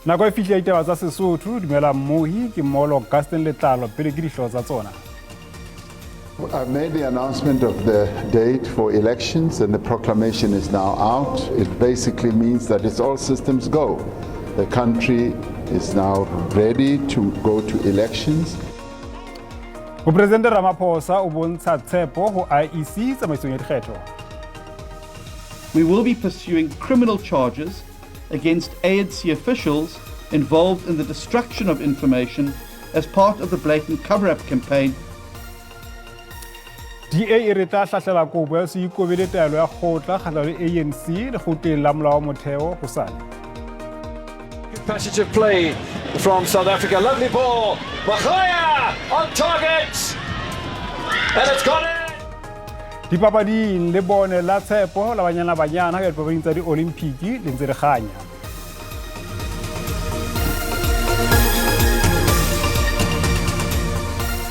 Nako e fihla ditaba tsa Sesotho. Dumela mmohi, ke Molo Gaston Letlalo, pele ke dihlooho tsa tsona. I've made the announcement of the date for elections and the proclamation is now out. It basically means that it's all systems go. The country is now ready to go to elections. Mopresidente Ramaphosa o bontsha tshepo ho IEC tsamaisong ya dikgetho. We will be pursuing criminal charges against ANC officials involved in the destruction of information as part of the blatant cover-up campaign. DA e re tla hlahlela kopo ya se ikobele taelo ya kgotla kgahlano le ANC lekgotleng la molao wa motheo hosane. Good passage of play from South Africa. Lovely ball. Makhaya on target. And it's gone in. Dipapading le bone la tshepo la Banyana Banyana ka dipapading tsa di-Olympic le ntse le kganya.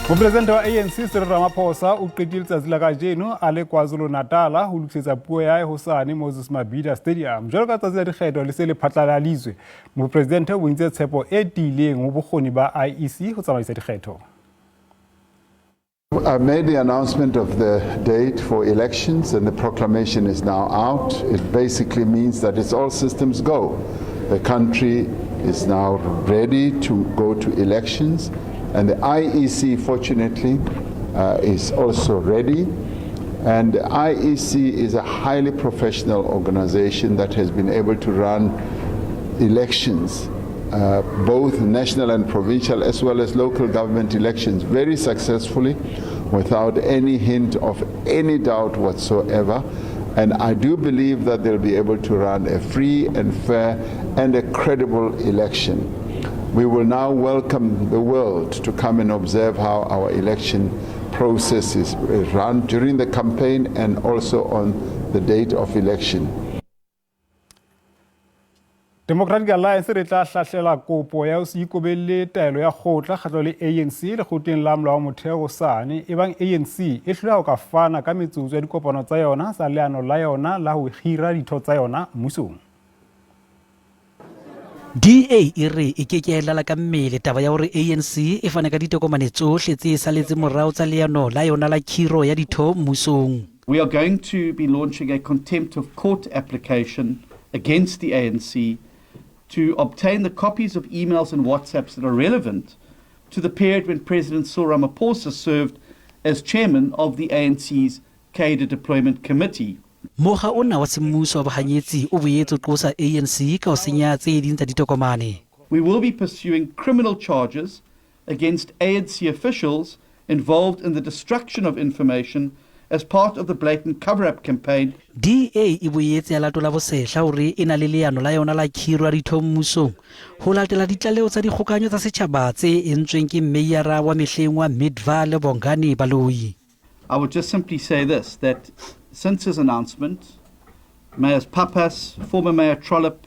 Mopresidente wa ANC Cyril Ramaphosa o qetile letsatsi la kajeno a le KwaZulu-Natal ho lokisetsa puo ya hae hosane Moses Mabhida Stadium. Jwalo ka tsatsi la dikgetho le se le phatlaladitswe, mopresidente o bontshitse tshepo e tiileng ho bokgoni ba IEC ho tsamaisa dikgetho. I've made the announcement of the date for elections and the proclamation is now out. It basically means that it's all systems go. The country is now ready to go to elections and the IEC, fortunately, is also ready. And the IEC is a highly professional organization that has been able to run elections, both national and provincial, as well as local government elections, very successfully, without any hint of any doubt whatsoever. And I do believe that they'll be able to run a free and fair and a credible election. We will now welcome the world to come and observe how our election process is run during the campaign and also on the date of election. Democratic Alliance re tla hlahlela kopo ya ho se ikobelle taelo ya kgotla kgahlano le ANC lekgotleng la molao wa motheo hosane ebang ANC e hloleha ho ka fana ka metsotso ya dikopano tsa yona tsa leano la yona la ho hira ditho tsa yona mmusong. DA e re e ke ke ya e lala ka mmele taba ya hore ANC e fane ka ditokomane tsohle tse saletseng morao tsa leano la yona la khiro ya ditho mmusong. We are going to be launching a contempt of court application against the ANC to obtain the copies of emails and WhatsApps that are relevant to the period when President Cyril Ramaphosa served as chairman of the ANC's Cadre Deployment Committee. Mokga ona wa semmuso wa bohanyetsi o boetse o qosa ANC ka ho senya tse ding tsa ditokomane. We will be pursuing criminal charges against ANC officials involved in the destruction of information as part of the blatant cover-up campaign. DA e boetse ya latola bosehla hore e na le leano la yona la khiro ya ditho mmusong ho latela ditlaleho tsa dikgokahanyo tsa setjhaba tse entsweng ke Meyara wa mehleng wa Midvaal Bongani Baloyi. I would just simply say this, that since his announcement, Mayors Pappas, former Mayor Trollip,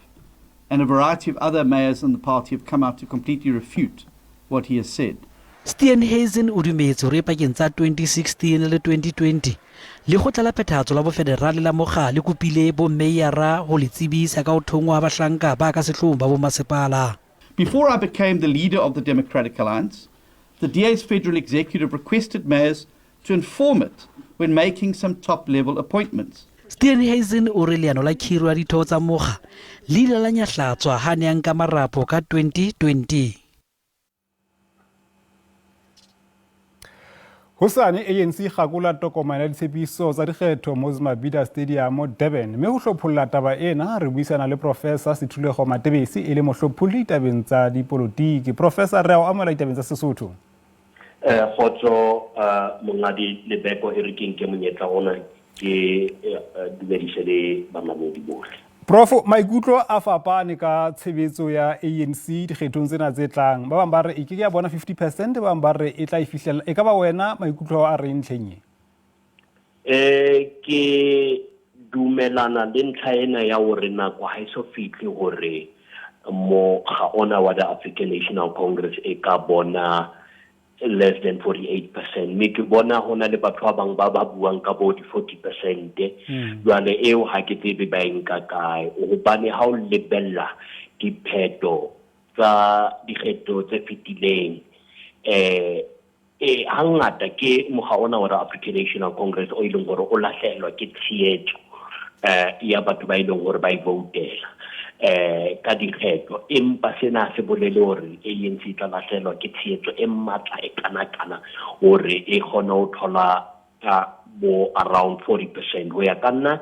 and a variety of other mayors in the party have come out to completely refute what he has said. Steenhuisen o dumetse hore pakeng tsa 2016 le 2020, Lekgotla la Phethahatso la Bofederale la Mokga le kopile bomeyara ho le tsebisa ka ho thonngwa ha bahlanka ba ka sehloohong ba bomasepala. Before I became the leader of the Democratic Alliance, the DA's federal executive requested mayors to inform it when making some top-level appointments. Steenhuisen o re leano la khiro ya ditho tsa mokga le ile la nyahlatswa ha a ne a nka marapo ka 2020. Hosane ANC e kgakola tokomane ya ditshepiso tsa dikgetho Moses Mabhida Stadium Durban. Mme ho hlopholla taba ena re buisana le Professor Sethulego Matebesi e le mohlopholli ditabeng tsa dipolotiki. Professor, re a o amohela ditabeng tsa Sesotho. Kgotso Monghadi Lebeko, e re ke nke monyetla ona ke dumedise le bamamedi bohle. Prof, maikutlo a fapane ka tshebetso ya ANC dikgethong tsena tse tlang. Ba bang ba re e ke ke ya bona 50%, ba bang ba re e tla e fihlella. E ka ba wena maikutlo a reng ntlheng e? Ke dumelana le ntlha ena ya hore nako ha e so fihle hore mokga ona wa the African National Congress e ka bona less than 48%. Mme ke bona ho na le batho ba bang ba ba buang ka bo di-40%. Jwale eo ha ke tsebe ba e nka kae, hobane ha o lebella dipheto tsa dikgetho tse fetileng, hangata ke mokga ona wa African National Congress o e leng hore o lahlehelwa ke tshehetso ya batho ba e leng hore ba e voutela ka dikgetho. Empa sena ha se bolele hore ANC e tla lahlehelwa ke tshehetso e matla e kana-kana hore e kgone ho thola bo around 40%. Ho ya ka nna,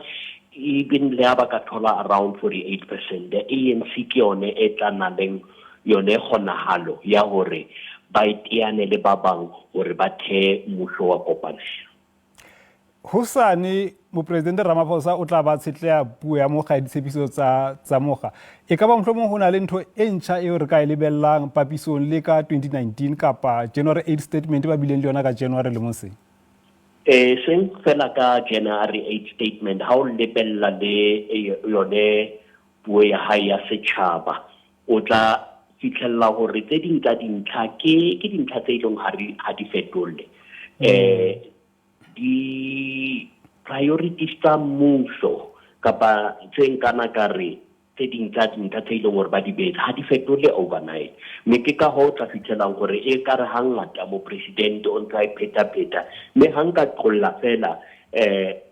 even le ha ba ka thola around 48%, the ANC ke yone e tla nang le yone kgonahalo ya hore ba iteane le ba bang hore ba thee mmuso wa kopanelo. Hosane Mopresidente Ramaphosa o tla ba tshetleha puo ya mokga ya ditshepiso tsa mokga. E ka ba mohlomong ho na le ntho e ntjha eo re ka e lebellang papisong le ka 2019 kapa January 8 statement ba bileng le yona ka January lemong se? Seng fela ka January 8 statement, ha o lebella le yone puo ya hae ya setjhaba, o tla fitlhella hore tse ding tsa dintlha ke dintlha tse e leng ha di fetolle. Di priorities tsa mmuso kapa tse nkana ka re tse ding tsa dintlha tse e leng hore ba di beetse ha di fetole overnight. Mme ke ka hoo tla fitlhelang hore e ka re hangata mopresidente o ntse a e pheta-pheta, mme ha nka qolla fela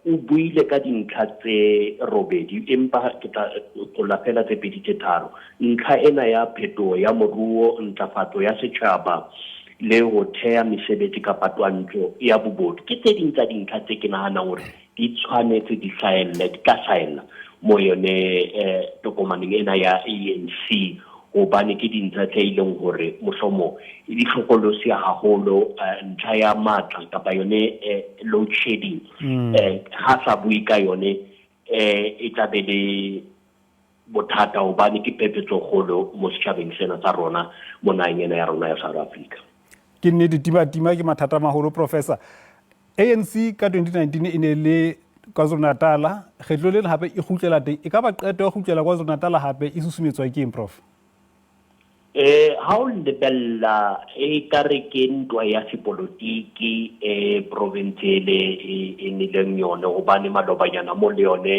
o buile ka dintlha tse robedi, empa ke tla qolla fela tse pedi tse tharo. Ntlha ena ya phetoho ya moruo, ntlafatso ya setjhaba le ho theha mesebetsi kapa twantso ya bobodu ke tse ding tsa dintlha tse ke nahanang hore di tshwanetse di hlahelle, di tla hlahella mo yone tokomaneng ena ya ANC, hobane ke dintlha tse e leng hore mohlomong di hlokolosi haholo. Ntlha ya matla kapa yone load shedding, ha sa bue ka yone, e tla be le bothata hobane ke phephetso kgolo mo setjhabeng sena sa rona mo naheng ena ya rona ya South Africa. Ke nnete, tima-tima ke mathata a maholo, Professor. ANC ka 2019 e ne le KwaZulu-Natal, kgetlo lena hape e kgutlela teng. E ka ba qeto ya kgutlela KwaZulu-Natal hape e susumetswa ke eng, Prof? Ha o lebella e ka re ke ntwa ya sepolotiki e province ele e nileng yone, hobane malobanyana mo le yone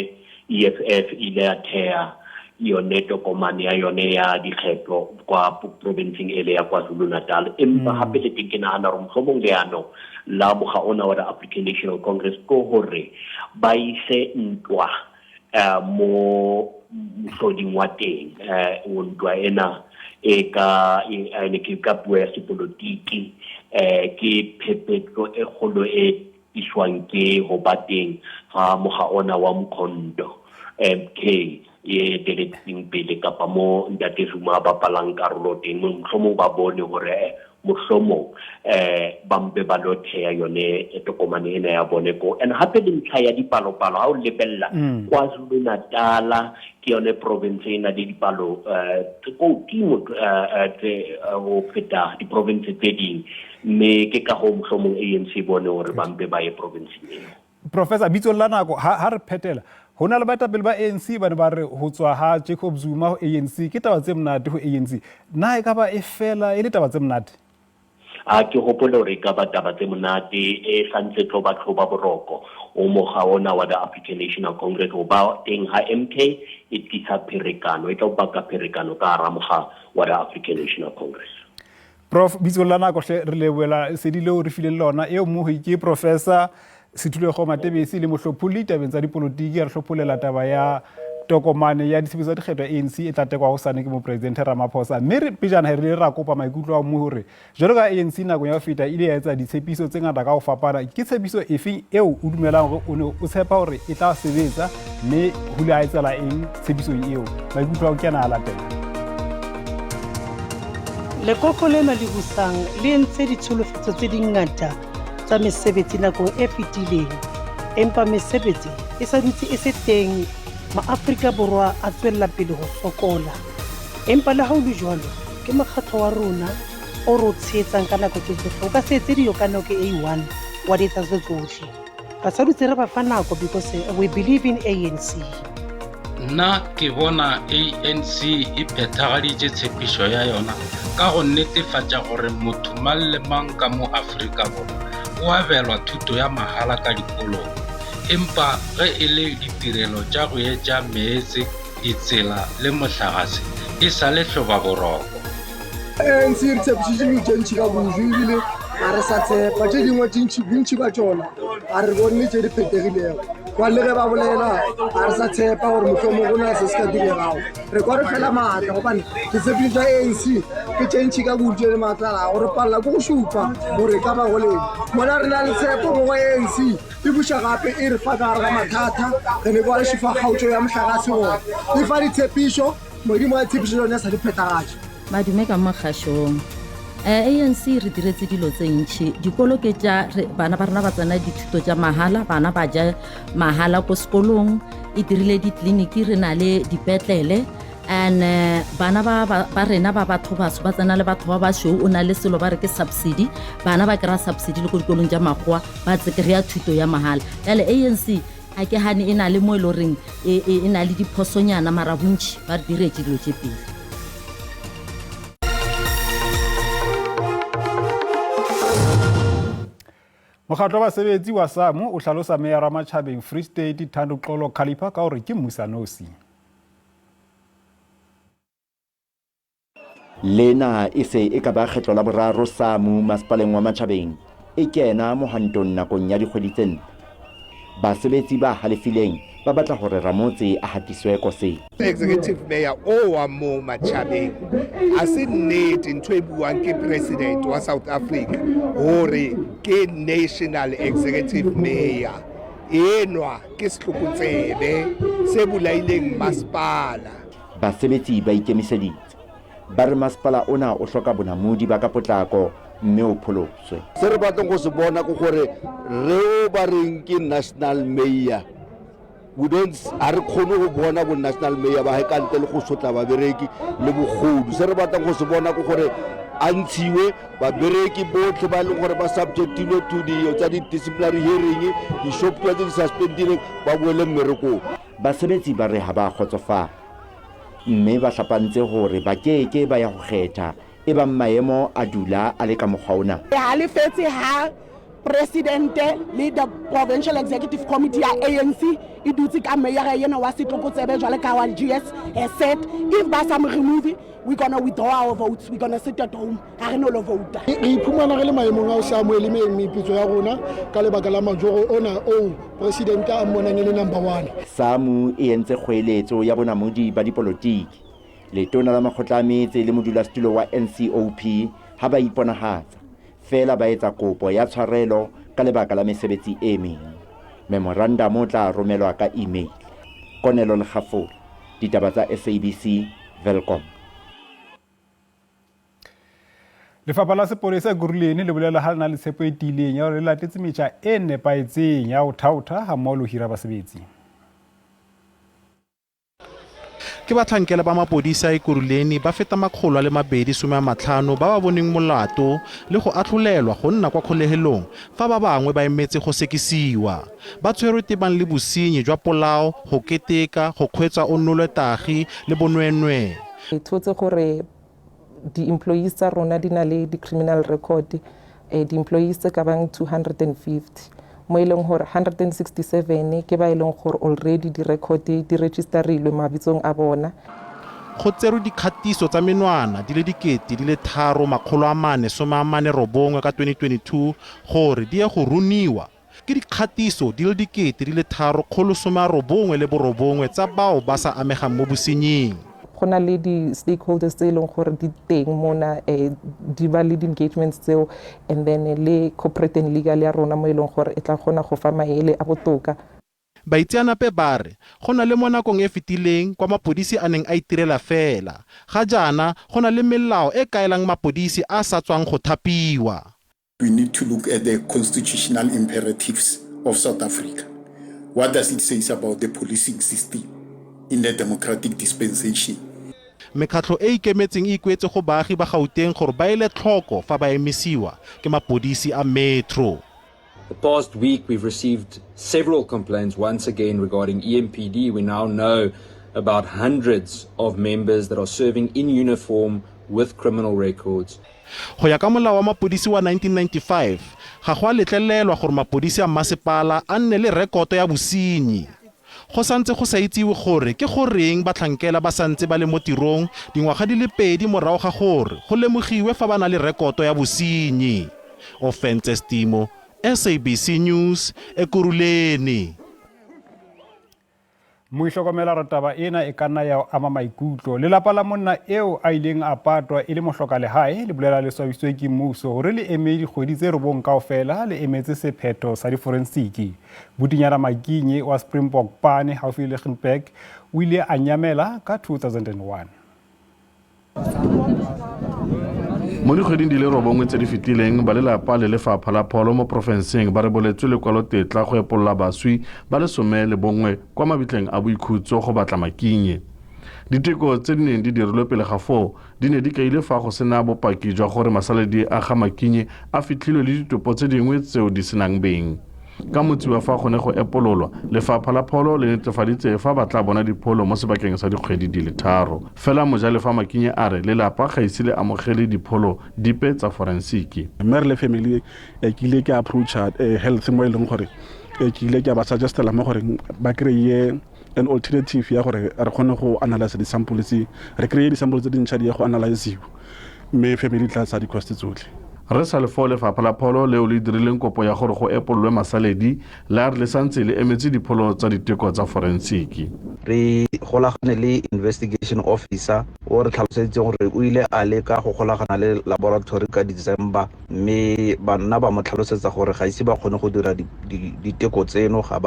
EFF ile ya theha yone tokomane ya yone ya dikgetho kwa provinceng ele ya KwaZulu-Natal. Empa hape le teng ke nahana hore mohlomong leano la mokga ona wa the African National Congress ke hore ba ise ntwa mo mohloding wa teng. Ntwa ena e ka ne ke ka puo ya sepolotiki, ke phephetso e kgolo e iswang ke ho ba teng ha mokga ona wa Mkhonto MK e eteletseng pele, kapa mo Ntate Zuma a bapalang karolo teng. Mohlomong ba bone hore mohlomong ba mpe ba lo theha yone tokomane ena ya bone ko. And hape le ntlha ya dipalopalo, ha o lebella KwaZulu-Natal ke yone province e na le dipalo tse ko hodimo tse ho feta diprovince tse ding, mme ke ka hoo mohlomong ANC bone hore ba mpe ba ye provinceng eo. Professor, bitsong la nako ha re phetela, ho na le baetapele ba ANC ba ne ba re ho tswa ha Jacob Zuma ho ANC ke taba tse monate ho ANC. Na e ka ba e fela e le taba tse monate? A ke hopole hore e ka ba taba tse monate, e santse tlo ba tlhoba boroko o mokga ona wa the African National Congress. Ho ba teng ha MK e tlisa pherekano, e tlo baka pherekano ka hara mokga wa the African National Congress. Prof, bitsong la nako hle re lebohela sedi leo re fileng lona. Eo mohi ke Professor Sethulego Matebesi le mohlopholli tabeng tsa dipolotiki, re hlopholela taba ya tokomane ya ditshebeletso tsa dikgetho ya ANC e tla tekwa hosane ke Mopresidente Ramaphosa. Mme re pejana re ile ra kopa maikutlo a mmu hore jwalo ka ANC nakong ya ho feta ile ya etsa ditshepiso tse ngata ka ho fapana, ke tshepiso efeng eo o dumelang hore o ne o tshepa hore e tla sebetsa, mme ho ile ha etsahala eng tshepisong eo? Maikutlo ao ke ana a latela. Lekoko lena le busang le entse ditsholofetso tse dingata tsa mesebetsi nakong e fetileng, empa mesebetsi e sa dutse e se teng. Maafrika Borwa a tswella pele ho sokola. Empa le ha ho le jwalo, ke mokgatlo wa rona o re o tshehetsang ka nako tse tsohle. O ka se etse dilo ka nako e one wa di etsa tse tsohle. Re sa dutse re ba fa nako because we believe in ANC. Nna ke bona ANC e phethagaditše tshepišo ya yona ka go netefatša gore motho mang le mang ka mo Afrika Borwa o abelwa thuto ya mahala ka dikolong. Empa ge e le ditirelo tša go etša meetse, ditsela le mohlagase e sa le hlobaboroko. ANC re tshepišitše dilo tše ntši ka kudu ebile ga re sa tshepa tše dingwe tše ntši bontši ba tšona ga re bone tše di phethegilego kwa le ge ba bolela ga re sa tshepa gore mohlomong go na se se ka diregago re kwa re fela maatla gobane ditshepišo tša ANC ke tše ntši ka kudu tše di matlalago re palela ke go šupa gore ka ba goleng mola re na le tshepo mo go ANC e buša gape e re fa ka gare ga mathata re ne kwa re šufa kgaotšo ya mohlagase gona e fa ditshepišo Modimo wa tshepišo yone a sa di phethagatše. Madume ka mo kgašong. ANC e re diretse dilo tse ntšhi. Dikolo ke tša re, bana ba rena ba tsena dithuto tša mahala, bana ba ja mahala ko sekolong. E dirile ditleliniki, re na le dipetlele. And bana ba, ba, ba rena ba batho baso ba tsena le batho ba bašweu, o na le selo ba re ke subsidy. Bana ba kry-a subsidy le ko dikolong tša makgowa, ba kry-a thuto ya mahala. Bjale ANC A ke gane e na le mo e le goreng e, e, e na le diphosonyana, mara bontši ba re diretše dilo tše pele. Mokgatlo wa basebetsi wa SAMU o hlalosa meyara wa matjhabeng Free State Thando Xolo Khalipha ka hore ke mmusanosi. Lena e se e ka ba kgetlo la boraro SAMU masepaleng wa Matjhabeng e kena mohwantong nakong ya dikgwedi tse nne. Basebetsi ba halefileng ba batla hore ramotse a hatiswe koseng. Executive Mayor o wa mo Matjhabeng ha se nnete ntho e buang ke President wa South Africa hore ke National Executive Mayor. Enwa ke setlokotsebe se bolaileng masepala. Basebetsi ba ikemiseditse. Ba re masepala ona o hloka bonamodi ba ka potlako mme o pholoswe. Se re batlang go se bona ke gore re o ba reng ke national mayor, we don't, ga re kgone go bona bo national mayor ba gae ka ntle le go sotla babereki le bogodu. Se re batlang go se bona ke gore a ntshiwe babereki botlhe ba e leng gore ba subjectilwe to di tsa di-disciplinary hearing, di-shopkeeper tse di suspendileng ba boele mmerekong. Basebetsi ba re ha ba kgotsofala mme ba hlapantse hore ba ke ke ba ya ho kgetha ebang maemo a dula a le ka mokgwa ona. Re halefetse ha Presidente le the Provincial Executive Committee ya ANC e dutse ka mayor ena wa setlokotsebe jwale ka wa GS has said if ba sa mo remove we gonna withdraw our votes, we gonna sit at home, ga re no lo vouta. Re iphumana re le maemong a ho se amohele meputso ya rona ka lebaka la majoro ona oo Presidente a mmonang e le number one. SAMU e entse kgoeletso ya bonamodi ba dipolotiki. Letona la makgotla a metse le modulasetulo wa NCOP ha ba iponahatsa, feela ba etsa kopo ya tshwarelo ka lebaka la mesebetsi e meng. Memorandamo o tla romelwa ka email. Konelo Lekgafola, Ditaba tsa SABC, Welkom. Lefapha la sepolesa Ekurhuleni le bolela ha le na le tshepo e tiileng ya hore le latetse metjha e nepahetseng ya ho thaotha hammoho le ho hira basebetsi. Ke batlhankela ba mapodisi a Ekurhuleni ba feta 250 ba ba boneng molato le go atlholelwa go nna kwa kgolegelong fa ba bangwe ba emetse go sekisiwa. Ba tshwerwe tebang le bosenyi jwa polao, go keteka, go kgweetsa o nolwe tagi le bonweenwee. Re thotse gore di-employees tsa rona di na le di-criminal record, di-employees tse ka bang 250, mo e leng gore 167 ke ba e leng gore already di-record di registerilwe mabitsong a bona. Go tserwe dikgatiso tsa menwana di le 3449 ka 2022 gore di ye go runiwa ke dikgatiso di le 3199 tsa bao ba sa amegang mo bosenying. Go na le di-stakeholders tse e leng gore di teng mona, di ba le di-engagements tseo, and then le corporate and legal ya rona mo e leng gore e tla kgona go fa maele a botoka. Baitseanape ba re go na le mo nakong e fetileng kwa mapodisi a neng a itirela fela, ga jaana go na le melao e kaelang mapodisi a sa tswang go thapiwa. We need to look at the constitutional imperatives of South Africa. What does it say about the policing system in the democratic dispensation? Mekgatlho e e ikemetseng e ikuetse go baagi ba Gauteng gore ba ele tlhoko fa ba emisiwa ke mapodisi a Metro. The past week we've received several complaints once again regarding EMPD. We now know about hundreds of members that are serving in uniform with criminal records. Go ya ka molao wa mapodisi wa 1995, ga go a letlelelwa gore mapodisi a mmasepala a nne le rekoto ya bosenyi. Go santse go sa itsiwe gore ke goreng batlhankela ba santse ba le mo tirong dingwaga di le pedi morago ga gore go lemogiwe fa ba na le rekoto ya bosenyi. Ofentse Stimo, SABC News, Ekurhuleni. Moihlokomela re taba ena e ka nna ya o ama maikutlo. Lelapa la monna eo a ileng a patwa e le mohloka lehae le bolela le swabisitswe ke mmuso hore le eme dikgwedi tse 9 kaofela le emetse sephetho sa diforensiki. Butinyana Makinye wa Springbok Pane haufi le Lichtenburg o ile a nyamela ka 2001. Mo dikgweding di le 9 tse di fetileng, ba lelapa le lefapha la pholo mo porofenseng ba reboletswe lekwalotetla go epolola baswi ba le 11 kwa mabitleng a boikhutso go batla Makinye. Diteko tse di neng di dirilwe pele ga foo di ne di kaile fa go sena bopaki jwa gore masaledi a ga Makinye a fitlhilwe le ditopo tse dingwe tseo di senang beng. Ka motsi wa fa go ne go epololwa, lefapha la pholo le netefaditse fa ba tla bona dipholo mo sebakeng sa dikgwedi di le 3. Fela mojalefa Makinye a re lelapa ga ise le amogele dipholo dipe tsa forensiki. Mme re le family, ke ile ke approacha health mo e leng gore ke ile ke a ba suggestela mo gore ba kry-e an alternative ya gore re kgone go analyze di-sample tse, re kry-e di-sample tse dintšha di ya go analyziwa, mme family tla tsaya di-cost tsotlhe. Re sa le foo lefapha la pholo leo le dirileng kopo ya gore go epololwe masaledi la re le santse le emetse dipholo tsa diteko tsa forensiki. Re golagane le investigation officer o re tlhaloseditseng gore o ile a leka go golagana le laboratory ka December, mme banna ba mo tlhalosetsa gore ga ise ba kgone go dira diteko tseno, ga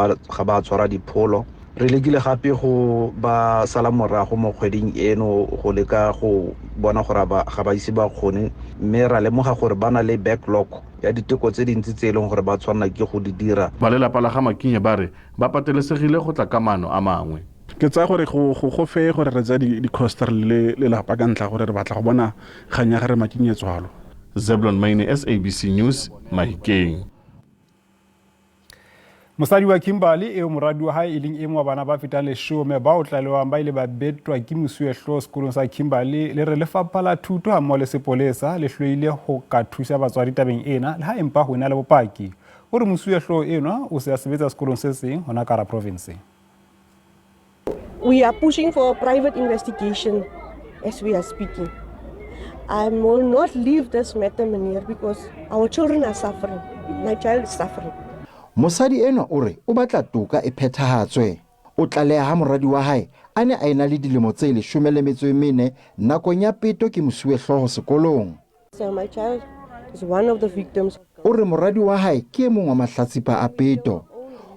ba tshwara dipholo. Re lekile gape go ba sala morago mo kgweding eno go leka go bona gore ga ba ise ba kgone, mme ra lemoga gore ba na le backlog ya diteko tse dintsi tse e leng gore ba tshwanela ke go di dira. Ba lelapa la ga Makinye ba re ba patelesegile go tla ka maano a mangwe. Ke tsaya gore go fe gore re tsaya di-cost re le lelapa ka ntlha gore re batla go bona kgang ya gare Makinye tswalo. Zeblon Maine, SABC News, Mahikeng. Mosadi wa Kimberley eo moradi wa hae e leng e mong wa bana ba fetang 10 bao tlalewang ba ile ba betwa ke mosuwehlooho sekolong sa Kimberley le re lefapha la thuto hammoho le sepolesa le hloile ho ka thusa batswadi tabeng ena le ha empa ho ena le bopaki. O re mosuwehlooho enwa o se a sebetsa sekolong se seng hona Kara province. We are pushing for a private investigation as we are speaking. I will not leave this matter, meneer, because our children are suffering. My child is suffering. Mosadi enwa o re o batla toka e phethahatswe. O tlaleha ha moradi wa hae a ne a ena le dilemo tse 14 nakong ya peto ke mosuwehlooho sekolong. So my child is one of the victims. O re moradi wa hae ke e mong wa mahlatsipa a peto.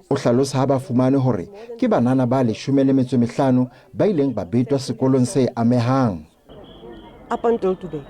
O hlalosa ha ba fumane hore ke banana ba 15 ba ileng ba betwa sekolong se amehang. Up until today.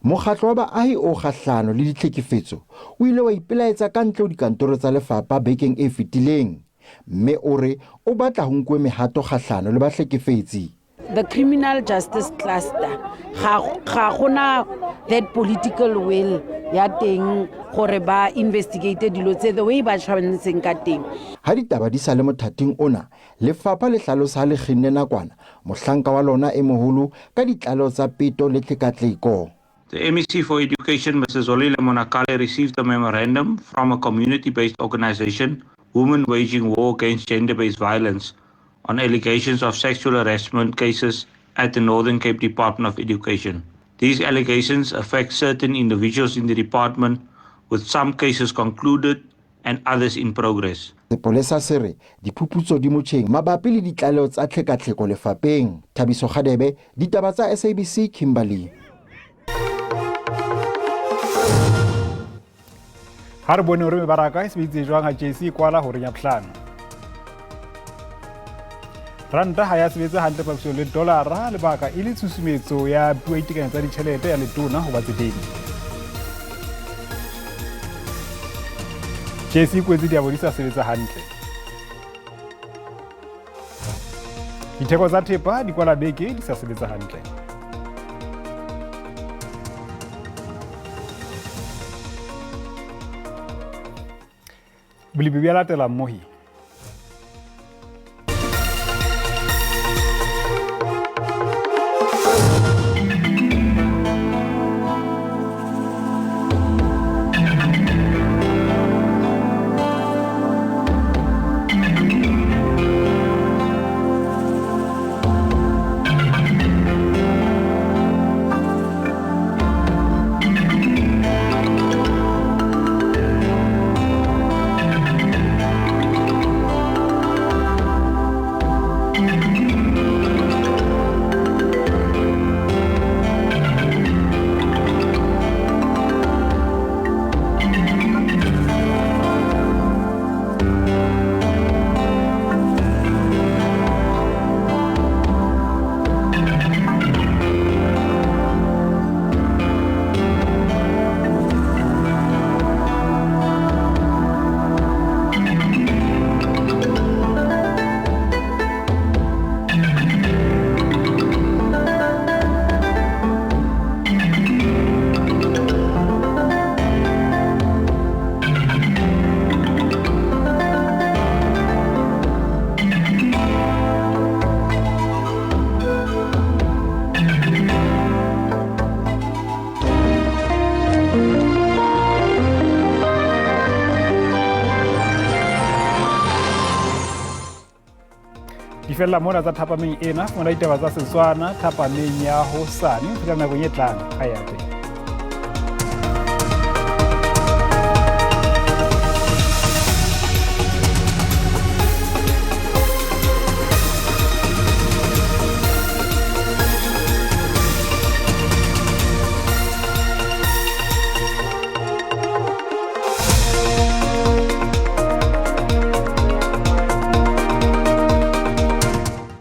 Mokgatlo wa baahi o kgahlano le ditlhekefetso o ile wa ipelaetsa ka ntle ho dikantoro tsa lefapha bekeng e fetileng, mme o re o batla ho nkuwe mehato kgahlano le bahlekefetsi. The criminal justice cluster ga gona that political will ya teng gore ba investigate dilo tse the way ba tshwanetseng ka teng. Ha ditaba di sa le mothating ona, lefapha le hlalosa ha le kginne nakwana mohlanka wa lona e moholo ka ditlaleho tsa peto le tlekatleko. The MEC for Education, Mrs. Zolile Monakale, received a memorandum from a community-based organization, Women Waging War Against Gender-Based Violence, on allegations of sexual harassment cases at the Northern Cape Department of Education. These allegations affect certain individuals in the department, with some cases concluded and others in progress. Sepolesa se re diphuputso di motjheng mabapi le ditlaleho tsa tlhekatlheko lefapeng. Thabiso Kgadebe, ditaba tsa SABC, Kimberley. Ha re bone hore mebaraka e sebeditse jwang ha JSE e kwala horeng ya bohlano. Ranta ha ya sebetsa hantle papisong le dollara, lebaka e le tshusumetso ya puo ya ditekanyetso tsa ditjhelete ya letona ho batsetedi. JSE e kwetse diabo di sa sebetsa hantle. Ditheko tsa thepa di kwala beke di sa sebetsa hantle. Bolipi bja latela mmohi. Di fella mona tsa thapameng ena. Fumana ditaba tsa Setswana thapameng ya hosane. Ho fihla nakong e tlang, a ya teng.